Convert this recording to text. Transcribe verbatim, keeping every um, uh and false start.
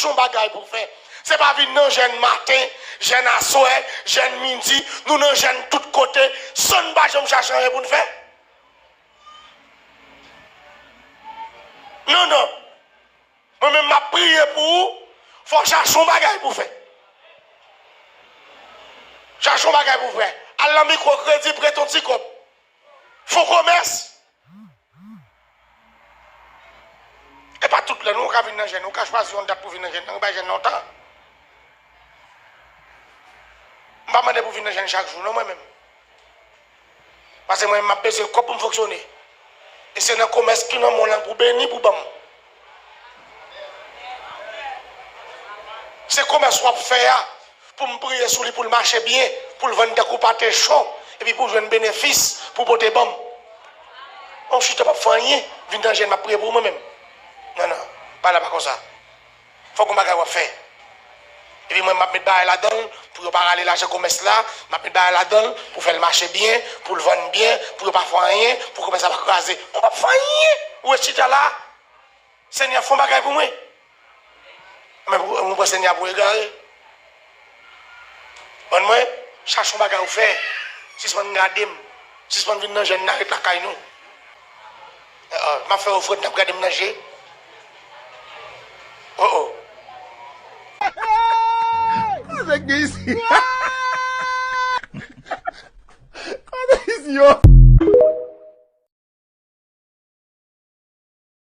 yon bagay pou fè. Se pa vin nan jèn maten, jèn aswè, jèn midi, nou nan jèn tout kote, san n pa janm chache anyen pou n fè. Non, non. Mwen menm, m ap priye pou ou, fò w chache yon bagay pou fè. Chache yon bagay pou fè. Al nan mikwo kredi, prete yon ti kòb. Fè yon komès. E pa tout lè, non, ou ka vin nan jèn, ou ka chwazi yon dat pou vin nan jèn, ou bay jèn nan yon tan. M pa mande pou vin nan jèn chak jou, non, mwen menm. Paske mwen, m ap bezwen kòb pou m fonksyone. E se nan komès ki nan men w lan pou beni, pou ban m. Se komès w ap fè a, pou m priye sou li, pou l mache byen, pou l vann tankou pate cho, epi pou w jwenn benefis, pou w pote ban m. Yon chita p ap fè anyen, vin nan jèn, m ap priye pou ou mwen menm. Non, non, pa la pa konsa. Fòk gon bagay w ap fè. Epi mwen, m ap met bagay ladan l pou yo pa rale lajan komès la. M ap met bagay ladan l pou fè l mache byen, pou l vann byen, pou yo pa fè anyen, pou komès la pa kraze. Ou p ap fè anyen. Ou ret chita la. Senyè, fè yon bagay pou mwen. Men pou, mwen pran Senyè pou egare. Ban mwen, chache yon bagay ou fè. Sispann gade m. Sispann vin nan jèn nan, ret lakay nou. M ap fè ofrann, n ap gade m nan je. Oh, oh. Kote k gen isi? Kote isi, yo?